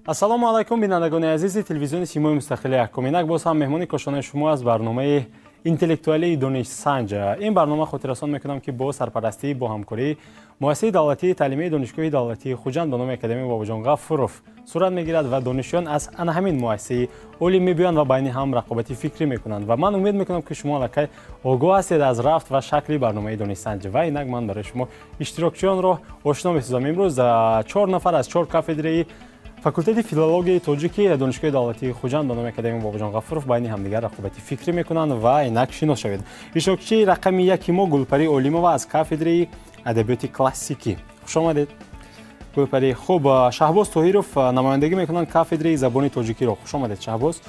Ассалому алайкум, бинандагони азизи телевизиони Симои Мустақили Аҳком. Инак боз ҳам меҳмони кошонаи шумо аз барномаи интеллектуалии Донишсанҷ. Ин барнома, хотиррасон мекунам, ки бо сарпарастии, бо ҳамкории Муассисаи давлатии таълимии Донишгоҳи давлатии Хуҷанд ба номи академик Бобоҷон Ғафуров сурат мегирад ва донишҷӯён аз ана ҳамин муассисаи олӣ мебиёянд ва байни ҳам рақобати фикрӣ мекунанд. Ва ман умед мекунам, ки шумо аллакай огоҳ ҳастед аз рафт ва шакли барномаи Донишсанҷ. Ва инак ман барои шумо иштирокчиёнро ошно месозам. Имрӯз чор нафар аз чор кафедраи факултети филологияи тоҷики Донишгоҳи давлатии Хуҷанд ба номи академик Бобоҷон Ғафуров байни ҳамдигар рақобати фикрӣ мекунанд ва инак шинос шавед. Иштирокчии рақами яки мо Гулпарӣ Олимова аз кафедраи адабиёти классикӣ. Хуш омадед, Гулпарӣ. Хуб, Шаҳбоз Тоҳиров намояндагӣ мекунанд кафедраи забони тоҷикиро. Хуш омадед, Шаҳбоз.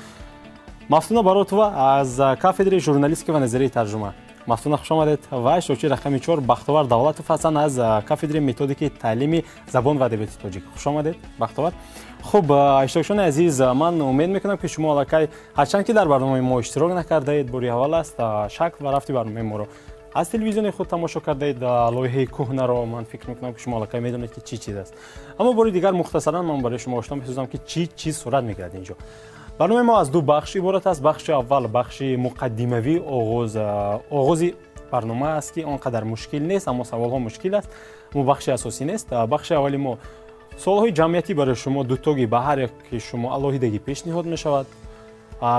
Мафтуна Баротова аз кафедраи журналистика ва назарияи тарҷума. Мафтуна, хуш омадед. Ва иштирокчии рақами чор Бахтовар Давлатов ҳастанд аз кафедраи методики таълими забон ва адабиёти тоҷик. Хуш омадед, Бахтовар. Хуб, иштирокчиёни азиз, ман умед мекунам, ки шумо аллакай, ҳарчанд ки дар барномаи мо иштирок накардаед, бори аввал аст, шакл ва рафти барномаи моро аз телевизиони худ тамошо кардаед, лоиҳаи кӯҳнаро. Ман фикр мекунам, ки шумо аллакай медонед, ки чӣ чиз аст. Аммо бори дигар мухтасаран ман барои шумо ошно месозам, ки чӣ чиз сурат мегирад инҷо. Барномаи мо аз ду бахш иборат аст. Бахши аввал бахши муқаддимавӣ, оғози барнома аст, ки он қадар мушкил нест, аммо саволҳо мушкил аст, аммо бахши асосӣ нест. Бахши аввали мо суолҳои ҷамъиятӣ барои шумо дутогӣ ба ҳар яке шумо алоҳидагӣ пешниҳод мешавад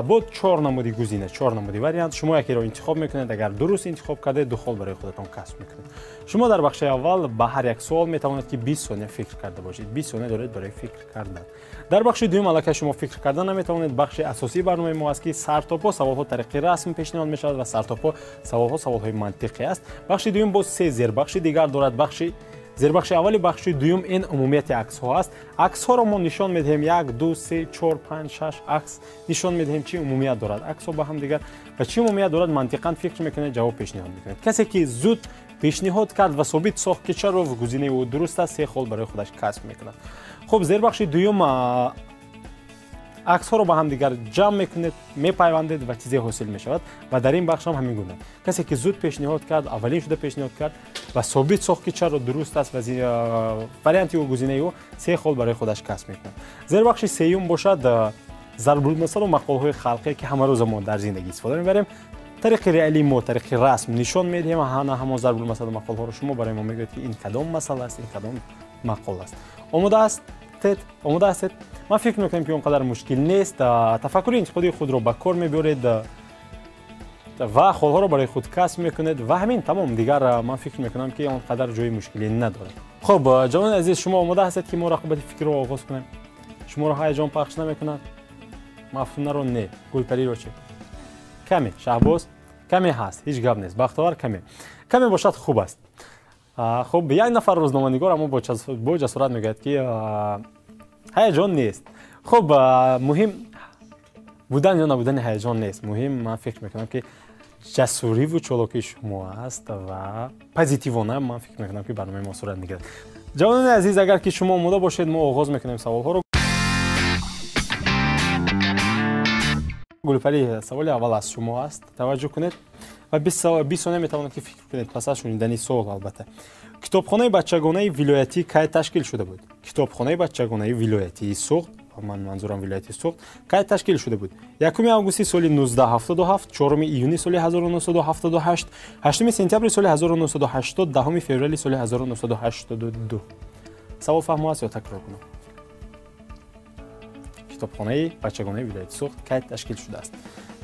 бо чор намуди гузина, чор намуди вариант. Шумо якеро интихоб мекунед. Агар дуруст интихоб кардед, ду хол барои худатон касб мекунед. Шумо дар бахши аввал ба ҳар як суол метавонед, ки 20 сония фикр карда бошед. 20 сония доред барои фикр кардан. Дар бахши дуюм аллакай шумо фикр карда наметавонед. Бахши асосии барномаи мо аст, ки сартопо саволҳо тариқи расм пешниҳод мешавад ва сартопо саволҳо саволҳои мантиқӣ аст. Бахши дуюм боз се зербахши дигар дорад. Бахши зербахши аввали бахши дуюм ин умумияти аксҳо аст. Аксҳоро мо нишон медиҳем: як, ду, се, чор, панҷ, шаш акс нишон медиҳем. Чӣ умумият дорад аксҳо ба ҳамдигар ва чӣ умумият дорад, мантиқан фикр мекунед, ҷавоб пешниҳод мекунед. Касе ки зуд пешниҳод кард ва собит сохт, ки чаро гузинаи ӯ дуруст аст, се хол барои худаш касб мекунад. Хуб, зербахши дуюм: аксҳоро ба ҳамдигар ҷамъ мекунед, мепайвандед ва чизе ҳосил мешавад. Ва дар ин бахш ҳам ҳамин гуна: касе ки зуд пешниҳод кард, аввалин шуда пешниҳод кард ва собит сохт, ки чаро дуруст аст варианти ӯ, гузинаи ӯ, се хол барои худаш касб мекунад. Зербахши сеюм бошад зарбулмасалу мақолҳои халқе, ки ҳамарӯза мо дар зиндагӣ истифода мебарем. Тариқи реалӣ мо тариқи расм нишон медиҳем ҳана ҳамон зарбулмасалу мақолҳоро. Шумо барои мо мегӯед, ки ин кадом масъала аст, ин кадом мақол аст. Омода ҳастед? Омода ҳастед? Ман фикр мекунам, ки он қадар мушкил нест. Тафаккури интиқодии худро ба кор мебиёред ва холҳоро барои худ касб мекунед ва ҳамин тамом. Дигар ман фикр мекунам, ки он қадар ҷои мушкилӣ надорад. Хуб, ҷавони азиз, шумо омода ҳастед, ки мо рақобати фикрро оғоз кунем? Шуморо ҳаяҷон пахш намекунад? Мафтунаро не, Гулпариро чӣ? Каме. Шаҳбоз? Каме ҳаст, ҳеҷ гап нест. Бахтовар? Каме. Каме бошад, хуб аст. Хуб, як нафар рӯзноманигор, аммо бо ҷасорат мегӯяд, ки ҳаяҷон нест. Хуб, муҳим будан ё набудани ҳаяҷон нест. Муҳим, ман фикр мекунам, ки ҷасуриву чолокии шумо аст ва позитивона ман фикр мекунам, ки барномаи мо сурат мегирад. Ҷавонони азиз, агар ки шумо омода бошед, мо оғоз мекунем саволҳоро. Гулпарӣ, саволи аввал аз шумо аст. Таваҷҷӯҳ кунед ва 20 сония метавонед, ки фикр кунед пас аз шунидани суол, албатта. Китобхонаи бачагонаи вилоятӣ кай ташкил шуда буд? Китобхонаи бачагонаи вилоятии Суғд, ман манзурам вилояти Суғд, кай ташкил шуда буд? 1 августи соли 1977, 4 июни соли 1978, 8 сентябри соли 1980, 10 феврали соли 1982. Савол фаҳмо аст ё такрор кунам? Китобхонаи бачагонаи вилояти Суғд кай ташкил шудааст?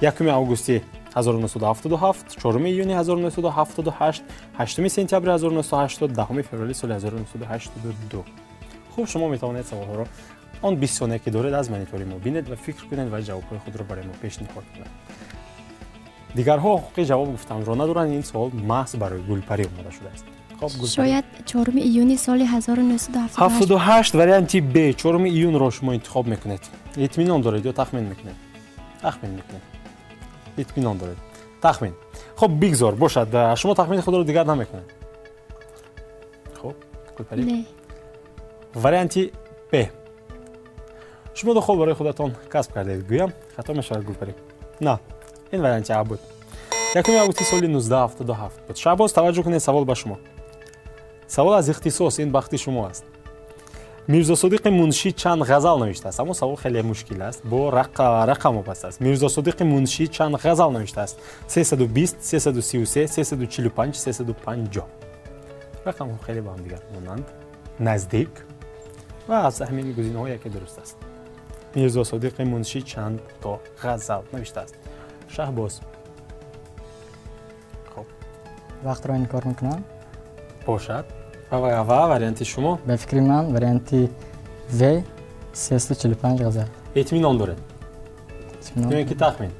1 августи 1977, 4 июни 1978, 8 сентябри 1980, 10 феврали соли 1982. Хуб, шумо метавонед саволҳоро он 20 сония ки доред аз монитори мо бинед ва фикр кунед ва ҷавобҳои худро барои мо пешниҳод кунед. Дигарҳо ҳуқуқи ҷавоб гуфтанро надоранд. Ин суол маҳз барои Гулпарӣ омода шудааст. Шояд 4 июни соли 1978. 78, варианти б, 4 июнро шумо интихоб мекунед. Итминон доред ё тахмин мекунед? Тахмин мекунед. Итминон доред, тахмин. Хуб, бигзор бошад. Шумо тахмини худро дигар намекунед. Хуб, Гулпарӣ, варианти б. Шумо ду хол барои худатон касб кардед. Гӯям, хато мешавад, Гулпарӣ. На, ин варианти а буд. 1 августи соли 1977 буд. Шаҳбоз, таваҷҷӯҳ кунед, савол ба шумо. Савол аз ихтисос, ин бахти шумо аст. Мирзо Содиқи Муншӣ чанд ғазал навиштааст? Аммо савол хеле мушкил аст, бо рақам вобаста аст. Мирзо Содиқи Муншӣ чанд ғазал навиштааст? 320, 333, 345, 350. Рақамҳо хеле ба ҳамдигар монанд, наздик ва аз ҳамин гузинаҳо яке дуруст аст. Мирзо Содиқи Муншӣ чанд то ғазал навиштааст? Шаҳбоз. Хуб. Вақтро инкор мекунам. Бошад. Ва варианти шумо? Ба фикри ман варианти В 345 ғазал. Итминон доред? Ё ки тахмин?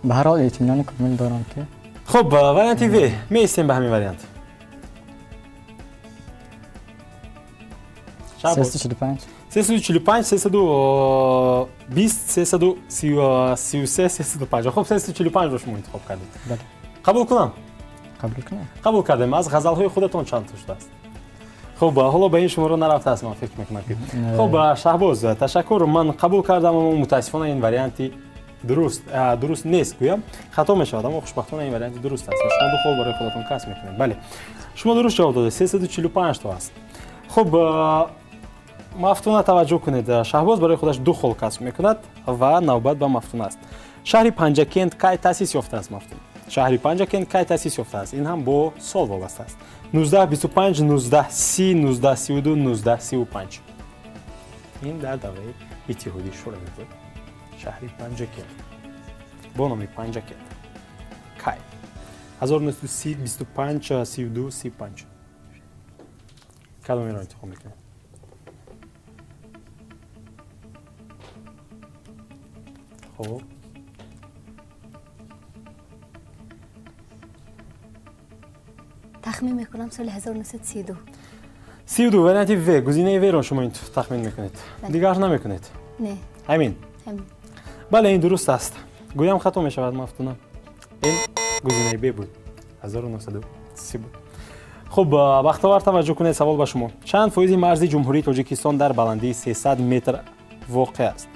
Ба ҳар ҳол итминони комил дорам ки. Хуб, варианти В. Меистем ба ҳамин вариант. 345. 345, 320, 333, 350. Хуб, 345-ро шумо интихоб кардед. Бале. Қабул кунам? Қабул кунем. Қабул кардем. Аз ғазалҳои худатон чанд то шудааст? Хуб, ҳоло ба ин шуморо нарафтааст, ман фикр мекунам ки. Хуб, Шаҳбоз, ташаккур, ман қабул кардам, аммо мутаассифона ин варианти дуруст нест, гӯям. Хато мешавад, аммо хушбахтона ин варианти дуруст аст ва шумо ду хол барои худатон касб мекунед. Бале. Шумо дуруст ҷавоб додед, 345 то аст. Хуб, Мафтуна таваҷҷӯҳ кунед. Шаҳбоз барои худаш ду хол касб мекунад ва навбат ба Мафтуна аст. Шаҳри Панҷакент кай таъсис ёфтааст, Мафтун? Шаҳри Панҷакент кай таъсис ёфтааст? Ин ҳам бо сол вобаста аст. 1925, 1930, 1932, 1935. Ин дар давраи Иттиҳоди Шӯравӣ буд. Шаҳри Панҷакент бо номи Панҷакент кай? 1930, 25, 32, 35. Кадомеро интихоб мекунед? Хуб. Тахмин мекунам соли 1932. 32 варианти В. Гузинаи В-ро шумо тахмин мекунед. Дигар намекунед? Не. Ҳамин? Ҳамин. Бале, ин дуруст аст. Гӯям хато мешавад, Мафтуна. Ин гузинаи Б буд. 1930 буд. Хуб, бахтовар таваҷҷӯҳ кунед, савол ба шумо. Чанд фоизи марзи Ҷумҳурии Тоҷикистон дар баландии 300 метр воқеъ аст?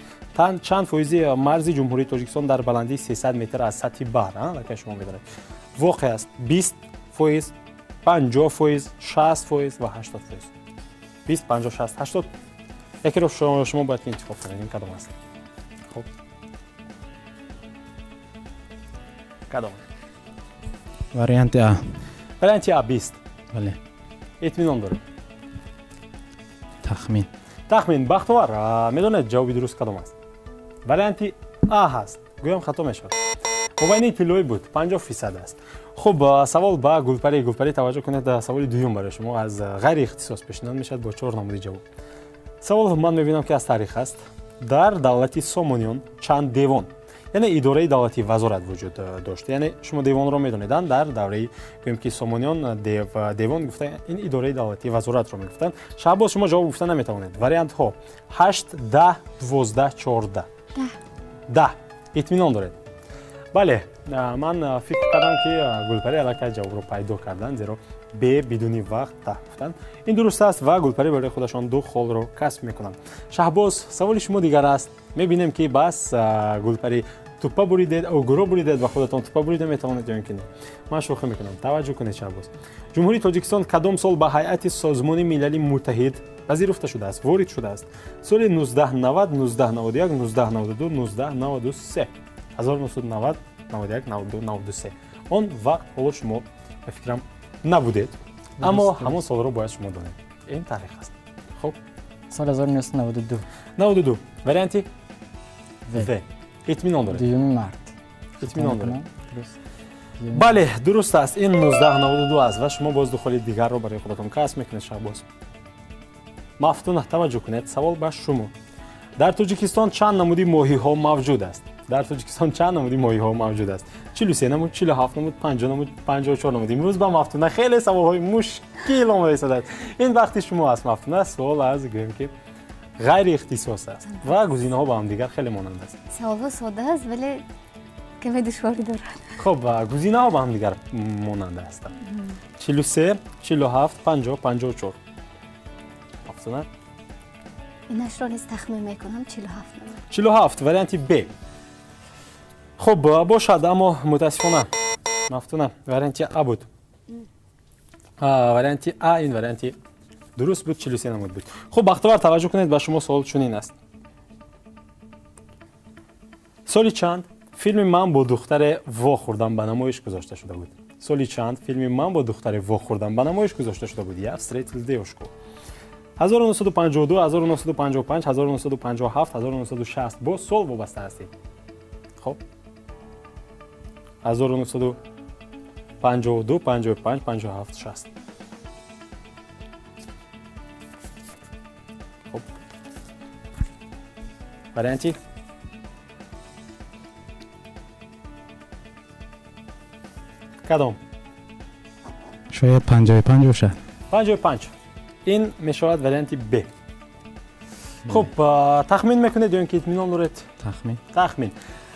Чанд фоизи марзи Ҷумҳурии Тоҷикистон дар баландии 300 метр аз сатҳи баҳр, аллакай шумо медонед, воқеъ аст? 20 фоиз, 50 фоиз, 60 фоиз ва 80 фоиз. 20, 50, 60, 80. Якеро шумо бояд ки интихоб кунед, ин кадом аст? Хуб. Кадом? Варианти А. Варианти А 20. Бале. Итминон доред? Тахмин. Тахмин. Бахтовар, медонед ҷавоби дуруст кадом аст? Варианти А ҳаст. Гӯям хато мешавад. Мобайни тиллоӣ буд, 50% аст. Хуб, савол ба Гулпарӣ. Гулпарӣ, таваҷҷӯҳ кунед, саволи дуюм барои шумо аз ғайри ихтисос пешниҳод мешавад бо 4 намуди ҷавоб. Савол ман мебинам ки аз таърих аст. Дар давлати Сомониён чанд девон, яъне идораи давлатии вазорат вуҷуд дошт? Яъне шумо девонро медонед, дар давраи гӯем ки Сомониён девон гуфта ин идораи давлатии вазоратро мегуфтанд. Шаҳбоз, шумо ҷавоб гуфта наметавонед. Вариантҳо 8, 10, 12, 14. 10. Итминон доред? Бале, ман фикр кардам ки Гулпарӣ аллакай ҷавобро пайдо карданд, зеро бе бидуни вақт 10 гуфтанд. Ин дуруст аст ва Гулпарӣ барои худашон ду холро касб мекунанд. Шаҳбоз, саволи шумо дигар аст. Мебинем ки бас Гулпарӣ туппа буридед, огуро буридед ва худатон туппа бурида метавонед ё ин ки не. Ман шӯхӣ мекунам. Таваҷҷӯҳ кунед, Шаҳбоз. Ҷумҳурии Тоҷикистон кадом сол ба ҳайати Созмони Милали Муттаҳид пазируфта шудааст, ворид шудааст? Соли 1990, 1991, 1992, 1993. 1990, 91, 92, 93. Он вақт ҳоло шумо ба фикрам набудед, аммо ҳамон солро бояд шумо донед. Ин таърих аст. Хуб. Соли 1992. 92. Варианти В. Итминон доред? Дуюми март. Итминон доред? Бале, дуруст аст. Ин 1992 аст ва шумо боз ду холи дигарро барои худатон касб мекунед, Шаҳбоз. Мафтуна, таваҷҷӯҳ кунед, савол ба шумо. Дар Тоҷикистон чанд намуди моҳиҳо мавҷуд аст? Дар Тоҷикистон чанд намуди моҳиҳо мавҷуд аст? 43 намуд, 47 намуд, 50 намуд, 54 намуд. Имрӯз ба Мафтуна хеле саволҳои мушкил омода истодааст. Ин вақти шумо аст, Мафтуна. Суол аз гӯем ки ғайри ихтисос аст ва гузинаҳо ба ҳамдигар хеле монанд аст. Саволҳо сода аст, вале каме душворӣ дорад. Хуб, гузинаҳо ба ҳамдигар монанда ҳастанд. 43, 47, 50, 54. Мафтуна? Инашро низ тахмин мекунам 47 намуд. 47 варианти Б. Хуб, бошад, аммо мутаассифона Мафтуна варианти А буд. Варианти А ин варианти Дуруст буд, 43 намуд буд. Хуб, Бахтовар, таваҷҷӯҳ кунед, ба шумо суол чунин аст. Соли чанд филми «Ман бо духтаре вохӯрдам» ба намоиш гузошта шуда буд? Соли чанд филми «Ман бо духтаре вохӯрдам» ба намоиш гузошта шуда буд? Я встретил девушку. 1952, 1955, 1957, 1960. Бо сол вобаста ҳастед. Хуб, 1952, 55, 57, 60. Хуб, варианти кадом? Шояд 55 бошад. 55. Ин мешавад варианти Б. Хуб, тахмин мекунед ё ин ки итминон доред? Тахмин. Тахмин.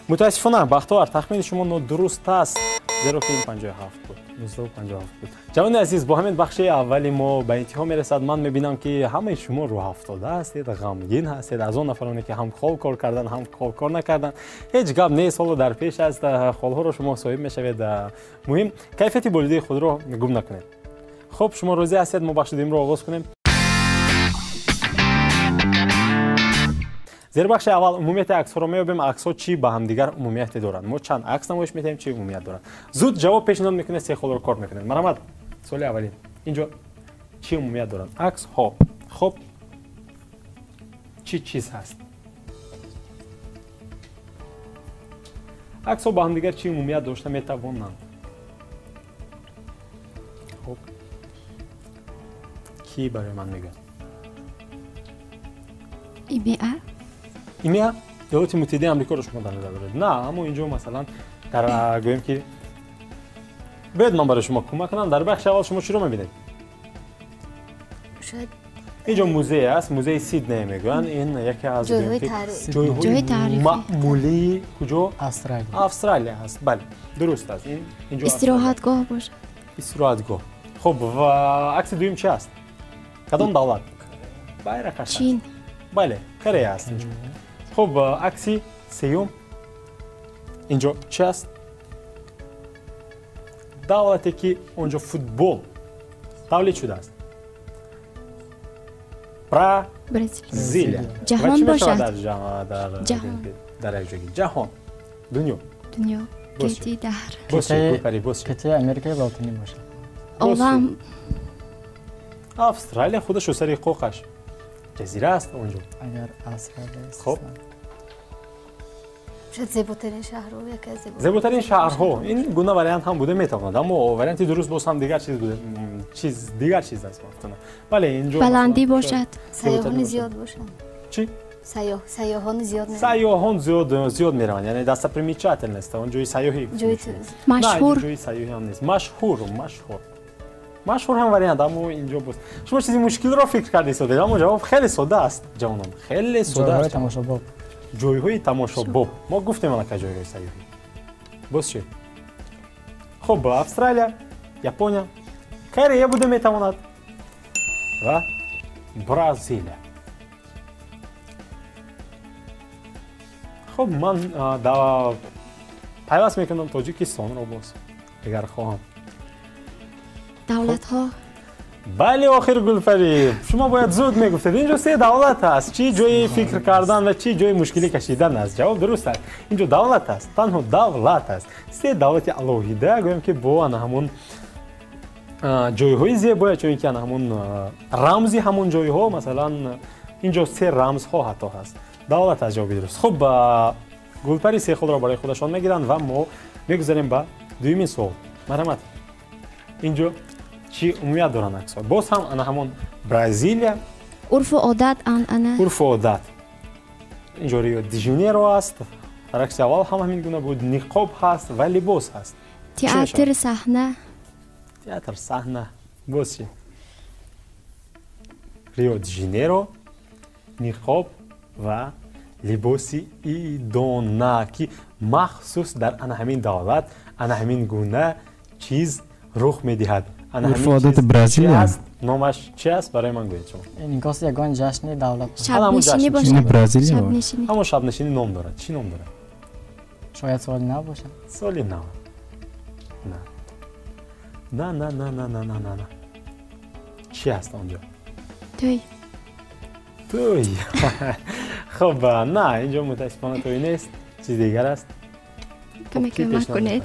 Мутаассифона, Бахтовар, тахмини шумо нодуруст аст, зеро ки ин 57 буд. 1957 буд. Ҷавони азиз, бо ҳамин бахши аввали мо ба интиҳо мерасад. Ман мебинам, ки ҳамаи шумо рӯҳафтода ҳастед, ғамгин ҳастед. Аз он нафароне, ки ҳам хол кор кардан, ҳам хол кор накардан, ҳеҷ гап нест, ҳоло дар пеш аст, холҳоро шумо соҳиб мешавед. Муҳим, кайфияти болидаи худро гум накунед. Хуб, шумо розӣ ҳастед, мо бахши дуюмро оғоз кунем? Зери бахши аввал умумияти аксҳоро меёбем. Аксҳо чӣ ба ҳамдигар умумияте доранд? Мо чанд акс намоиш медиҳем, чӣ умумият доранд? Зуд ҷавоб пешниҳод мекунед, се холро кор мекунед. Марҳамат, суоли аввалин. Инҷо чӣ умумият доранд аксҳо? Хуб, чӣ чиз ҳаст? Аксҳо ба ҳамдигар чӣ умумият дошта метавонанд? Хуб, кӣ барои ман мегӯяд? ИБА. ИМЕА, Иёлоти Муттаҳидаи Амрикоро шумо дар назар доред? На, аммо инҷо масалан дар гӯем ки биёед ман барои шумо кӯмак кунам. Дар бахши аввал шумо чиро мебинед? Инҷо музей аст, музеи Сидней мегӯянд. Ин яке аз ҷойҳои маъмулии куҷо? Австралия. Австралия аст, бале, дуруст аст. Инҷо истироҳатгоҳ бошад. Истироҳатгоҳ. Хуб, ва акси дуюм чи аст? Кадом давлат? Байрақаш? Чин. Бале, Корея аст инҷо. Хуб, акси сеюм инҷо чи аст? Давлате, ки онҷо футбол тавлид шудааст. Бразилия. Ҷаҳон бошад. Дар як ҷоги ҷаҳон, дунё. Дунё. Қитъаи даҳр. Қитъаи Америкаи Лотинӣ бошад. Олам. Австралия худаш сари ҳуқуқаш ҷазира аст онҷо. Агар Австралия. Хуб, шояд зеботарин шаҳрҳо, яке аз зеботарин шаҳрҳо. Ин гуна вариант ҳам буда метавонад, аммо варианти дуруст боз ҳам дигар чиз буда, чиз дигар чиз аст. Бале, инҷо баландӣ бошад. Сайёҳони зиёд бошанд. Чӣ? Сайёҳони зиёд мераванд. Сайёҳон зиёд мераванд, яъне достопримечательность, он ҷои сайёҳӣ. Машҳур. Ҷои сайёҳӣ ҳам нест. Машҳур, машҳур. Машҳур ҳам вариант, аммо инҷо боз шумо чизи мушкилро фикр карда истодед, аммо ҷавоб хеле сода аст, ҷавонон, хеле сода аст. Ҷойҳои тамошобоб. Ҷойҳои тамошобоб. Мо гуфтем аллакай ҷойҳои сайёҳӣ. Боз чӣ? Хуб, Австралия, Япония, Корея буда метавонад ва Бразилия. Хуб, ман пайваст мекунам Тоҷикистонро боз, агар хоҳам. Давлатҳо. Бале, охир Гулфарӣ, шумо бояд зуд мегуфтед. Инҷо се давлат аст. Чӣ ҷои фикр кардан ва чӣ ҷои мушкилӣ кашидан аст? Ҷавоб дуруст аст. Инҷо давлат аст, танҳо давлат аст. Се давлати алоҳида, гӯем ки бо ана ҳамон ҷойҳои зебоя, чун ки ана ҳамон рамзи ҳамон ҷойҳо, масалан, инҷо се рамзҳо ҳатто ҳаст. Давлат аст ҷавоби дуруст. Хуб, Гулпари се холро барои худашон мегиранд ва мо мегузарем ба дуюмин суол. Марҳамат, инҷо чӣ умумият доранд аксҳо? Боз ҳам ана ҳамон Бразилия. Урфу одат, анъана. Урфу одат. Инҷо Рио де Жанейро аст. Дар акси аввал ҳам ҳамин гуна буд. Ниқоб ҳаст ва либос ҳаст. Театр, саҳна. Театр, саҳна. Боз чӣ? Рио де Жанейро, ниқоб ва либоси идона, ки махсус дар ана ҳамин давлат ана ҳамин гуна чиз рух медиҳад. Урфу одати Бразилия. Номаш чи аст? Барои ман гӯед шумо. Инкос ягон ҷашни давлат. Шабнишинӣ бошад. Бразилия. Ҳамон шабнишинӣ ном дорад. Чӣ ном дорад? Шояд соли нав бошад. Соли нав. На. На, на, на, на, на, на, на, на. Чӣ аст он ҷо? Тӯй. Тӯй. Хуб, на, инҷо мутаассифона тӯй нест, чиз дигар аст. Каме кӯмак кунед.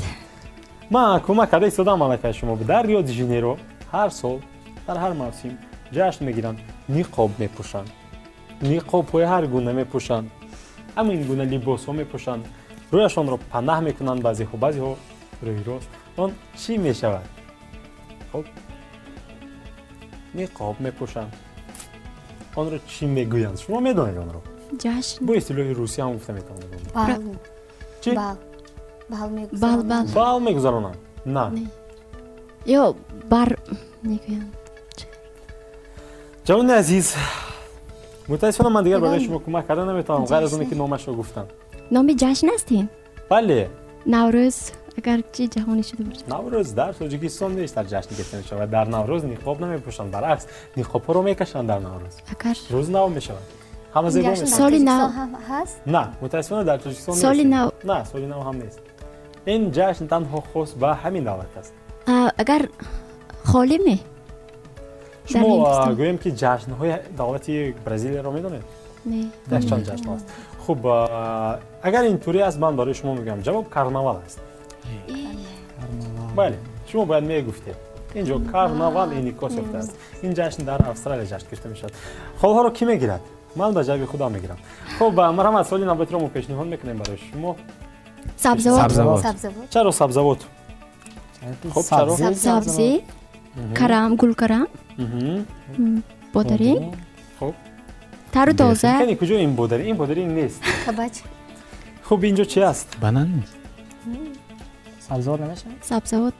Ман кӯмак карда истодам аллакай шумо. Дар Рио де Жанейро ҳар сол дар ҳар мавсим ҷашн мегиранд, ниқоб мепӯшанд, ниқобҳои ҳар гуна мепӯшанд, ҳамин гуна либосҳо мепӯшанд, рӯяшонро панаҳ мекунанд баъзеҳо, баъзеҳо рӯи рост. Он чӣ мешавад? Хуб, ниқоб мепӯшанд. Онро чӣ мегӯянд? Шумо медонед онро? Ҷашн. Бо истилоҳи русӣ ҳам гуфта метавонед. Бал. Чӣ? Бал. Бал мегузаронанд. Бал мегузаронанд? На. Ё бар мегӯянд. Ҷавони азиз, мутаассифона ман дигар барои шумо кӯмак карда наметавонам, ғайр аз оне ки номашро гуфтам. Номи ҷашн аст ин? Бале. Наврӯз, агарчи ҷаҳонӣ шуда бошад. Наврӯз дар Тоҷикистон бештар ҷашн гирифта мешавад. Дар Наврӯз ниқоб намепӯшанд, баръакс ниқобҳоро мекашанд дар Наврӯз. Агар рӯз нав мешавад. Ҳама зебо мешавад. Соли нав ҳаст? На, мутаассифона дар Тоҷикистон нест. Соли нав. На, соли нав ҳам нест. Ин ҷашн танҳо хос ба ҳамин давлат аст. Агар холӣ ме? Шумо гӯем ки ҷашнҳои давлати Бразилияро медонед? Не. Якчанд ҷашн аст. Хуб, агар интури аст, ман барои шумо мегӯям, ҷавоб карнавал аст. Бале, шумо бояд мегуфтед. Инҷо карнавал инъикос ёфтааст. Ин ҷашн дар Австралия ҷашн гирифта мешавад. Холҳоро кӣ мегирад? Ман ба ҷайби худам мегирам. Хуб, марҳамат, суоли навбатиро мо пешниҳод мекунем барои шумо. Сабзавот. Чаро сабзавот? Хуб, чаро? Сабзӣ, карам, гулкарам, бодаринг. Хуб. Тару тоза. Кани куҷо ин бодаринг? Ин бодаринг нест. Кабач. Хуб, инҷо чи аст? Банан нест. Сабзавот намешавад? Сабзавот.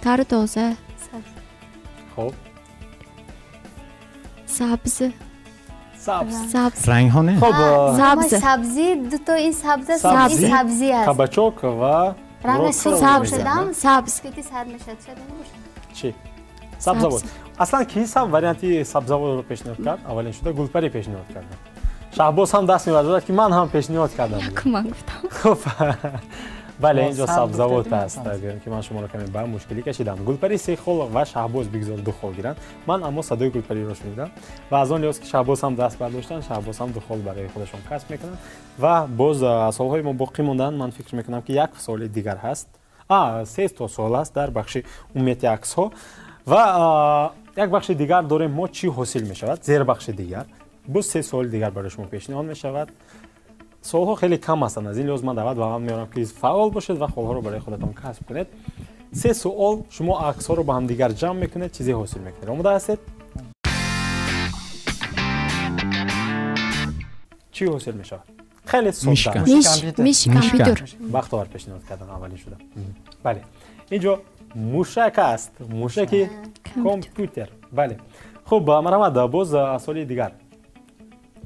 Тару тоза. Хуб. Сабз. Сабз. Сабз. Рангҳо не? Хуб, сабз. Сабзӣ, дуто ин сабз аст, ин сабзӣ аст. Кабачок ва ранги сурх шудам, сабз. Ки сар мешавад, шояд набошад. Чӣ? Сабзавот. Аслан ки сам варианти сабзавотро пешниҳод кард? Аввалин шуда Гулпари пешниҳод кард. Шаҳбоз ҳам даст мебардорад ки ман ҳам пешниҳод кардам. Якуман гуфтам. Хуб, бале, инҷо сабзавот аст. Гӯям ки ман шуморо каме ба мушкилӣ кашидам. Гулпари се хол ва Шаҳбоз бигзор ду хол гиранд. Ман аммо садои Гулпариро шунидам ва аз он лиҳоз ки Шаҳбоз ҳам даст бардоштанд, Шаҳбоз ҳам ду хол барои худашон касб мекунанд ва боз суолҳои мо боқӣ монданд. Ман фикр мекунам ки як суоли дигар ҳаст. Се то суол аст дар бахши умумияти аксҳо ва як бахши дигар дорем мо чӣ ҳосил мешавад, зербахши дигар. Боз се суоли дигар барои шумо пешниҳод мешавад. Суолҳо хеле кам ҳастанд, аз ин лиҳоз ман даъват ба ҳам меорам ки фаъол бошед ва холҳоро барои худатон касб кунед. Се суол, шумо аксҳоро ба ҳамдигар ҷамъ мекунед, чизе ҳосил мекунед. Омода ҳастед? Чӣ ҳосил мешавад? Хеле содда. Миш компютер. Бахтовар пешниҳод кардан аввалин шуда. Бале, инҷо мушак аст, мушаки компютер. Бале. Хуб, марҳамат, боз суоли дигар.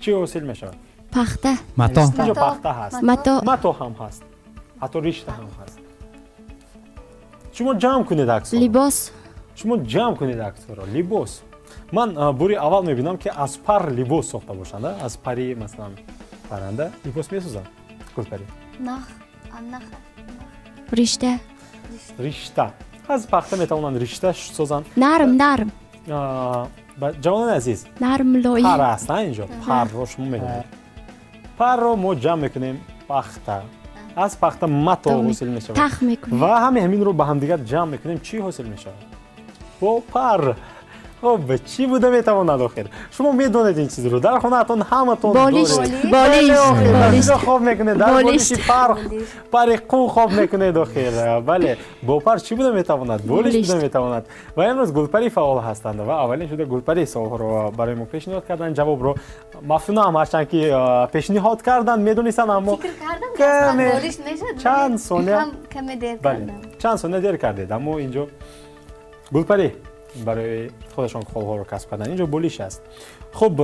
Чӣ ҳосил мешавад? Пахта. Мато. Инҷо пахта ҳаст. Мато. Мато ҳам ҳаст. Ҳатто ришта ҳам ҳаст. Шумо ҷамъ кунед аксҳоро. Либос. Шумо ҷамъ кунед аксҳоро. Либос. Ман бори аввал мебинам ки аз пар либос сохта бошанд, аз пари масалан парранда либос месозанд. Гулпари. Нах, нах. Ришта. Ришта. Аз пахта метавонанд ришта созанд. Нарм, нарм. Ҷавонони азиз, нарм лои. Пар аст, инҷо парро шумо медонед. Парро мо ҷамъ мекунем пахта. Аз пахта мато ҳосил мешавад. Тах мекунем. Ва ҳамаи ҳаминро ба ҳамдигар ҷамъ мекунем, чӣ ҳосил мешавад? Бо пар. Хуб, чӣ буда метавонад охир? Шумо медонед ин чизро. Дар хонаатон ҳаматон болишт, болишт, хоб мекунед, дар болишти пар, пари қу хоб мекунед охир. Бале, бо пар чӣ буда метавонад? Болишт буда метавонад. Ва имрӯз Гулпари фаъол ҳастанд ва аввалин шуда Гулпари суолҳоро барои мо пешниҳод карданд. Ҷавобро Мафтуна ҳам ҳарчанд ки пешниҳод карданд, медонистанд, аммо чанд сония чанд сония дер кардед. Аммо инҷо Гулпари барои худашон холҳоро касб карданд. Инҷо болиш аст. Хуб,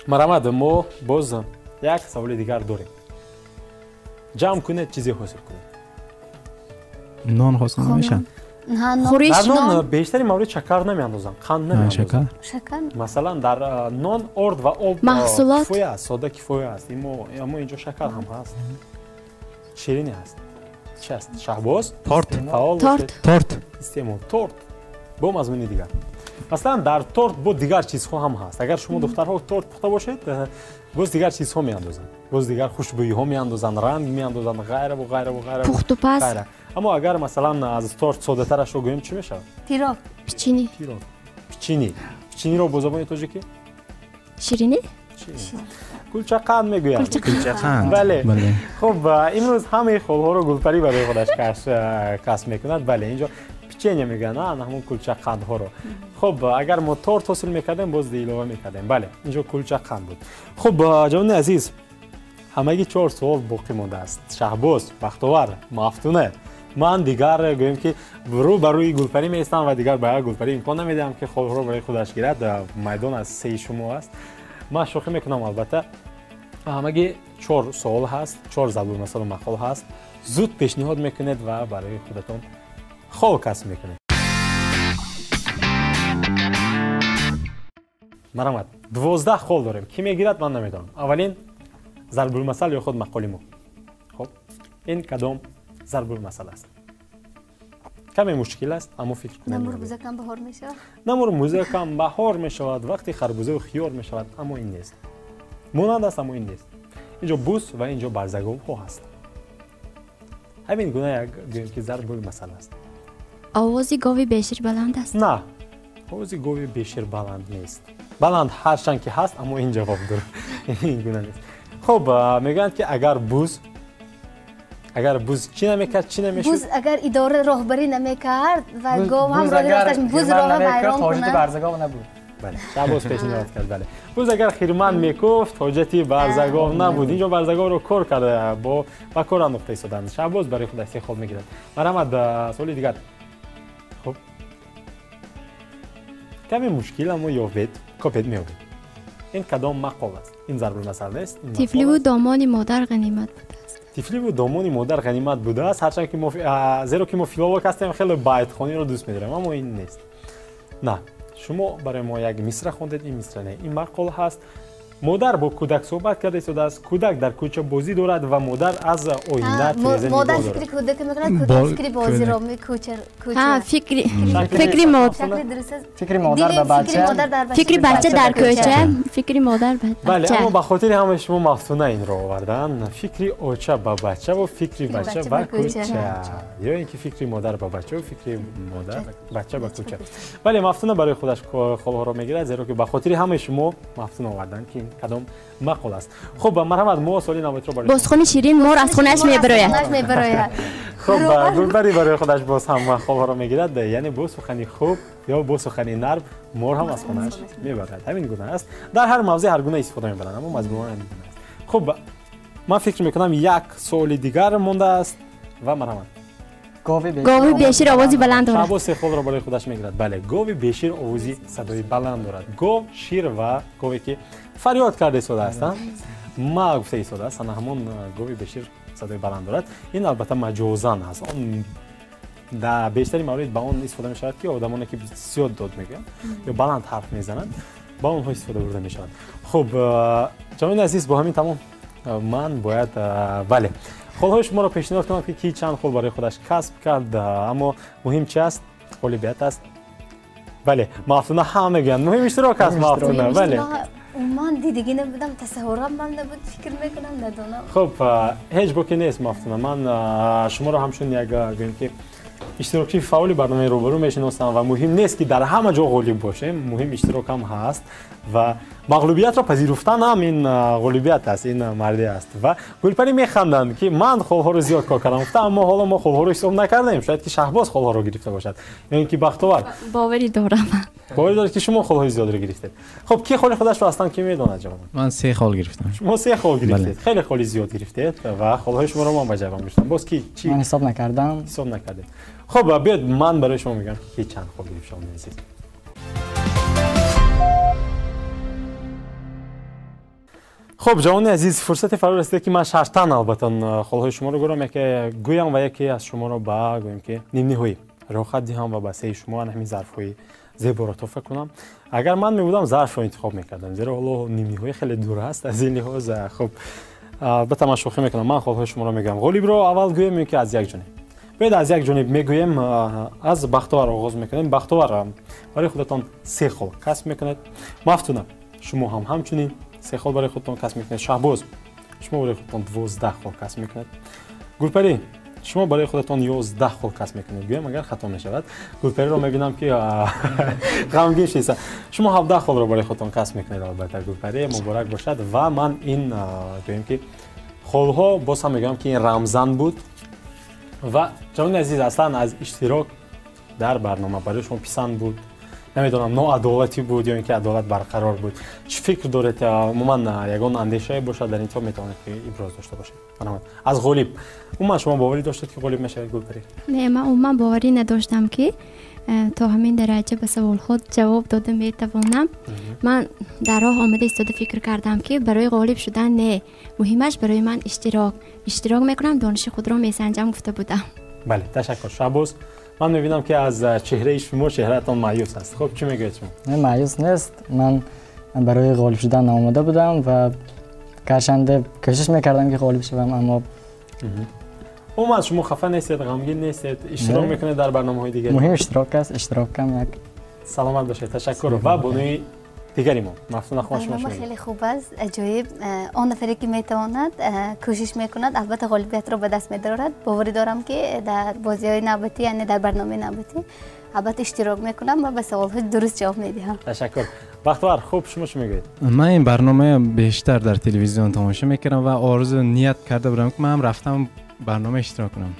марҳамат, мо боз як саволи дигар дорем. Ҷамъ кунед, чизе ҳосил кунед. Нон ҳосил намешавад? Дар нон бештари маврид шакар намеандозанд, қанд намеандозанд. Масалан, дар нон орд ва об кифоя аст, сода кифоя аст. Аммо инҷо шакар ҳам ҳаст, ширинӣ ҳаст. Чи аст? Шаҳбоз? Торт. Фаъол бошед. Торт. Истеъмол. Торт. Бо мазмуни дигар. Масалан, дар торт бо дигар чизҳо ҳам ҳаст. Агар шумо духтарҳо торт пухта бошед, боз дигар чизҳо меандозанд, боз дигар хушбӯйиҳо меандозанд, ранг меандозанд, ғайра ва ғайра ва ғайра. Пухтупаз. Аммо агар масалан аз торт содатарашро гӯем, чӣ мешавад? Пирог. Печени. Пирог. Печени. Печениро бо забони тоҷикӣ? Ширинӣ? Кулчақанд мегӯянд. Кулчақанд. Бале. Хуб, имрӯз ҳамаи холҳоро Гулпарӣ барои худаш касб мекунад. Бале, инҷо печенье мегӯянд, ҳамон кулчақандҳоро. Хуб, агар мо торт ҳосил мекардем, боз илова мекардем. Бале, инҷо кулчақанд буд. Хуб, ҷавони азиз, ҳамагӣ 4 суол боқӣ мондааст. Шаҳбоз, Бахтовар, Мафтуна. Ман дигар гӯем ки рӯ ба рӯи Гулпарӣ меистам ва дигар ба Гулпарӣ имкон намедиҳам ки холҳоро барои худаш гирад. Майдон аз сеи шумо аст. Ман шӯхӣ мекунам, албатта. Ҳамагӣ 4 суол ҳаст, 4 зарбулмасалу мақол ҳаст. Зуд пешниҳод мекунед ва барои худатон хол касб мекунед. Марҳамат, 12 хол дорем. Кӣ мегирад, ман намедонам. Аввалин зарбулмасал ё худ мақоли мо. Хуб, ин кадом зарбулмасал аст? Каме мушкил аст, аммо фикр кунед. Намурмузакам баҳор мешавад. Намурмузакам баҳор мешавад, вақти харбузаву хиёр мешавад, аммо ин нест. Монанд аст, аммо ин нест. Инҷо бус ва инҷо барзаговҳо ҳаст. Ҳамин гуна як гӯем ки зарбулмасал аст. Овози гови бешир баланд аст? На, овози гови бешир баланд нест. Баланд ҳарчанд ки ҳаст, аммо ин ҷавоб дур ин гуна нест. Хуб, мегӯянд ки агар буз чӣ намекард, чӣ намешуд? Буз агар идора роҳбарӣ намекард ва гов ҳам роҳи росташ буз роҳ вайрон кунад, ҳоҷати барзагов набуд. Бале, Шаҳбоз пешниҳод кард. Бале, буз агар хирман мекуфт, ҳоҷати барзагов набуд. Инҷо барзаговро кор карда, ба кор андохта истоданд. Шаҳбоз барои худаш се хол мегирад. Марҳамат, суоли дигар. Хуб, каме мушкил, аммо ёбед, копед меёбед. Ин кадом мақол аст? Ин зарбулмасал нест. Тифливу домони модар ғанимат будааст. Тифливу домони модар ғанимат будааст, ҳарчанд ки мо, зеро ки мо филолог ҳастем, хеле байтхониро дӯст медорем, аммо ин нест. На, шумо барои мо як мисра хондед, ин мисра не, ин мақол ҳаст. Модар бо кӯдак суҳбат карда истодааст. Кӯдак дар кӯча бозӣ дорад ва модар аз оина тиреза нигоҳ дорад. Модар фикри кӯдака мекунад, кӯдак фикри бозиро мекӯча. Фикри модар ба бача, фикри бача дар кӯча, фикри модар ба бача. Бале, аммо ба хотири ҳамаи шумо Мафтуна инро овардан. Фикри оча ба бача ва фикри бача ба кӯча, ё ин ки фикри модар ба бача ва фикри модар бача ба кӯча. Бале, Мафтуна барои худаш холҳоро мегирад, зеро ки ба хотири ҳамаи шумо Мафтуна овардан ки кадом мақол аст. Хуб, марҳамат, мо суоли навбатиро барои бозхони ширин мор аз хонааш мебарояд. Хуб, Гулбарӣ барои худаш боз ҳам холҳоро мегирад, яъне бо сухани хуб ё бо сухани нарм мор ҳам аз хонааш мебарад. Ҳамин гуна аст. Дар ҳар мавзеъ ҳар гуна истифода мебаранд, аммо мазмунан ҳамин гуна аст. Хуб, ман фикр мекунам як суоли дигар мондааст ва марҳамат. Гови бешир овози баланд дорад. Шаҳбоз се холро барои худаш мегирад. Бале, гови бешир овози садои баланд дорад. Гов, шир ва гове ки фарёд карда истодааст, ма гуфта истодааст, ана ҳамон гови бешир садои баланд дорад. Ин албатта маҷозан аст. Он дар бештари маврид ба он истифода мешавад ки одамоне ки зиёд дод мегӯянд ё баланд ҳарф мезананд, ба онҳо истифода бурда мешавад. Хуб, ҷавони азиз, бо ҳамин тамом ман бояд, бале, холҳои шуморо пешниҳод кунам ки ки чанд хол барои худаш касб кард, аммо муҳим чи аст? Ғолибият аст. Бале, Мафтуна ҳам мегӯянд муҳим иштирок аст. Мафтуна, бале, ман дидагӣ набудам, тасаввурам ман набуд, фикр мекунам, надонам. Хуб, ҳеҷ боке нест, Мафтуна. Ман шуморо ҳамчун як гӯем ки иштирокчии фаъоли барномаи рӯбарӯ мешиносам ва муҳим нест ки дар ҳама ҷо ғолиб бошем, муҳим иштирок ҳам ҳаст ва мағлубиятро пазируфтан ҳам ин ғолибият аст, ин мардӣ аст. Ва Гулпарӣ механданд ки ман холҳоро зиёд кор кардам, гуфта, аммо ҳоло мо холҳоро ҳисоб накардаем, шояд ки Шаҳбоз холҳоро гирифта бошад ё ин ки Бахтовар. Боварӣ дорам. Боварӣ доред ки шумо холҳои зиёдро гирифтед. Хуб, ки холи худашро аслан ки медонад ҷавонон? Ман 3 хол гирифтам. Шумо 3 хол гирифтед. Хеле холи зиёд гирифтед ва холҳои шуморо ман ба ҷавоб гирифтам. Боз ки чӣ? Ман ҳисоб накардам. Ҳисоб накардед. Хуб, биёед ман барои шумо мегӯям ки чанд хол гирифт шумо азиз. Хуб, ҷавони азиз, фурсати фаро расида ки ман шартан албатта холҳои шуморо гӯрам, яке гӯям ва яке аз шуморо ба гӯем ки нимниҳоӣ роҳат диҳам ва ба сеи шумо ҳамин зарфҳои зеборо туҳфа кунам. Агар ман мебудам, зарфро интихоб мекардам, зеро ҳоло нимниҳоӣ хеле дур аст аз ин лиҳоз. Хуб, албатта ман шӯхӣ мекунам, ман холҳои шуморо мегӯям. Ғолибро аввал гӯем ё ки аз як ҷониб? Биёед аз як ҷониб мегӯем, аз Бахтовар оғоз мекунем. Бахтовар, барои худатон 3 хол касб мекунед. Мафтуна, шумо ҳам ҳамчунин 3 хол барои худатон касб мекунед. Шаҳбоз, шумо барои худатон 12 хол касб мекунед. Гулпарӣ, шумо барои худатон 11 хол касб мекунед. Гӯям агар хато мешавад. Гулпариро мебинам ки ғамгин шудааст. Шумо 17 холро барои худатон касб мекунед. Албатта, Гулпарӣ, муборак бошад. Ва ман ин гӯям ки холҳо, боз ҳам мегӯям ки ин рамзан буд. Ва ҷавони азиз, аслан аз иштирок дар барнома барои шумо писанд буд? Намедонам, ноадолатӣ буд ё ин ки адолат барқарор буд? Чӣ фикр доред? Умуман ягон андешае бошад дар ин то метавонед ки иброз дошта бошед. Аз ғолиб, умуман шумо боварӣ доштед ки ғолиб мешавед, Гулпарӣ? Не, ман умуман боварӣ надоштам ки то ҳамин дараҷа ба саволҳо ҷавоб дода метавонам. Ман дар роҳ омада истода фикр кардам ки барои ғолиб шудан не, муҳимаш барои ман иштирок. Иштирок мекунам, дониши худро месанҷам гуфта будам. Бале, ташаккур. Шаҳбоз, ман мебинам ки аз чеҳраи шумо чеҳраатон маъюс аст. Хуб, чӣ мегӯед шумо? Не, маъюс нест. Ман барои ғолиб шудан наомада будам ва гарчанде кӯшиш мекардам ки ғолиб шавам, аммо умуман шумо хафа нестед, ғамгин нестед, иштирок мекунед дар барномаҳои дигар? Муҳим иштирок аст, иштирокам як. Саломат бошед, ташаккур. Ва бонуи дигари мо, Мафтуна хон, шумо барнома хеле хуб аст, аҷоиб. Он нафаре ки метавонад, кӯшиш мекунад, албатта ғолибиятро ба даст медорад. Боварӣ дорам ки дар бозиҳои навбатӣ, яъне дар барномаи навбатӣ албатта иштирок мекунам ва ба саволҳои дуруст ҷавоб медиҳам. Ташаккур. Бахтовар, хуб, шумо чӣ мегӯед? Ман ин барномаро бештар дар телевизион тамошо мекардам ва орзу ният карда будам ки ман ҳам рафтам барнома иштирок кунам.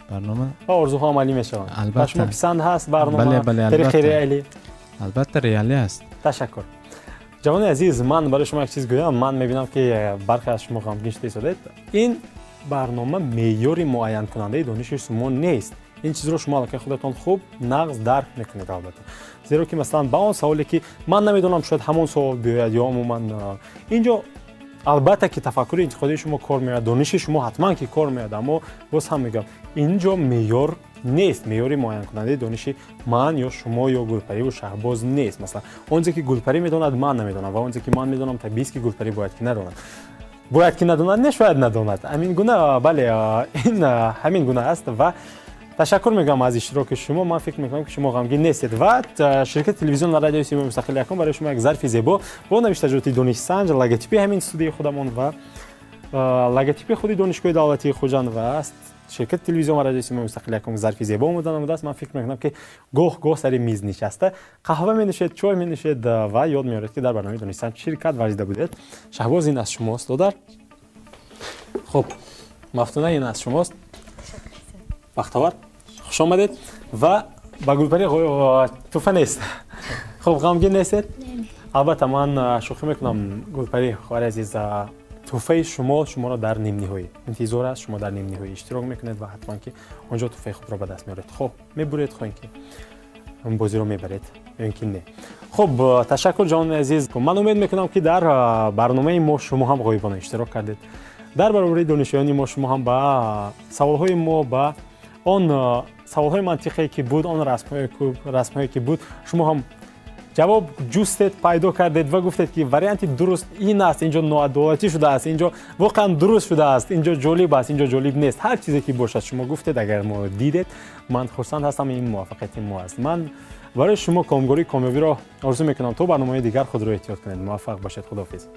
Барнома ва орзуҳо амалӣ мешаванд. Албатта. Шумо писанд ҳаст барнома? Бале, бале, албатта. Тариқи реалӣ? Албатта, реалӣ аст. Ташаккур. Ҷавони азиз, ман барои шумо як чиз гӯям. Ман мебинам ки бархе аз шумо ғамгин шуда истодед. Ин барнома меъёри муайянкунандаи дониши шумо нест. Ин чизро шумо аллакай худатон хуб нағз дарк мекунед, албатта. Зеро ки масалан ба он саволе ки ман намедонам, шояд ҳамон савол биёяд ё умуман инҷо албатта ки тафаккури интиқодии шумо кор меояд, дониши шумо ҳатман ки кор меояд, аммо боз ҳам мегӯям, инҷо меъёр нест, меъёри муайянкунандаи дониши ман ё шумо ё Гулпариву Шаҳбоз нест. Масалан, онзе ки Гулпарӣ медонад, ман намедонам, ва онзе ки ман медонам, табиист ки Гулпарӣ бояд ки надонад. Бояд ки надонад, не шояд надонад. Ҳамин гуна, бале, ин ҳамин гуна аст. Ва ташаккур мегӯям аз иштироки шумо. Ман фикр мекунам ки шумо ғамгин нестед. Ва ширкати телевизион ва радиои Симои Мустақили Якум барои шумо як зарфи зебо бо навиштаҷоти донишсанҷ, логотипи ҳамин студияи худамон ва логотипи худи Донишгоҳи давлатии Хуҷанд ва ширкати телевизион ва радиои Симои Мустақили Якум зарфи зебо омода намудааст. Ман фикр мекунам ки гоҳ-гоҳ сари миз нишаста қаҳва менӯшед, чой менӯшед ва ёд меоред ки дар барномаи донишсанҷ ширкат варзида будед. Шаҳбоз, ин аз шумост, додар. Хуб, Мафтуна, ин аз шумост. Бахтовар, хуш омадед. Ва ба Гулпарӣ туҳфа нест. Хуб, ғамгин нестед? Албатта, ман шӯхӣ мекунам, Гулпарӣ, хоҳари азиз, туҳфаи шумо шуморо дар нимниҳоӣ интизор аст. Шумо дар нимниҳоӣ иштирок мекунед ва ҳатман ки онҷо туҳфаи худро ба даст меоред. Хуб, мебуред, хоҳем ки бозиро мебаред ё ин ки не. Хуб, ташаккур, ҷавони азиз. Ман умед мекунам ки дар барномаи мо шумо ҳам ғоибона иштирок кардед. Дар баробари донишҷӯёни мо шумо ҳам ба саволҳои мо, ба он саволҳои мантиқие ки буд, он расмҳое ки буд, шумо ҳам ҷавоб ҷустед, пайдо кардед ва гуфтед ки варианти дуруст ин аст, инҷо ноадолатӣ шудааст, инҷо воқеан дуруст шудааст, инҷо ҷолиб аст, инҷо ҷолиб нест. Ҳар чизе ки бошад шумо гуфтед, агар мо дидед, ман хурсанд ҳастам, ин муваффақияти мо аст. Ман барои шумо комгории комёбиро орзу мекунам. То барномаи дигар худро эҳтиёт кунед. Муваффақ бошед. Худоҳофиз.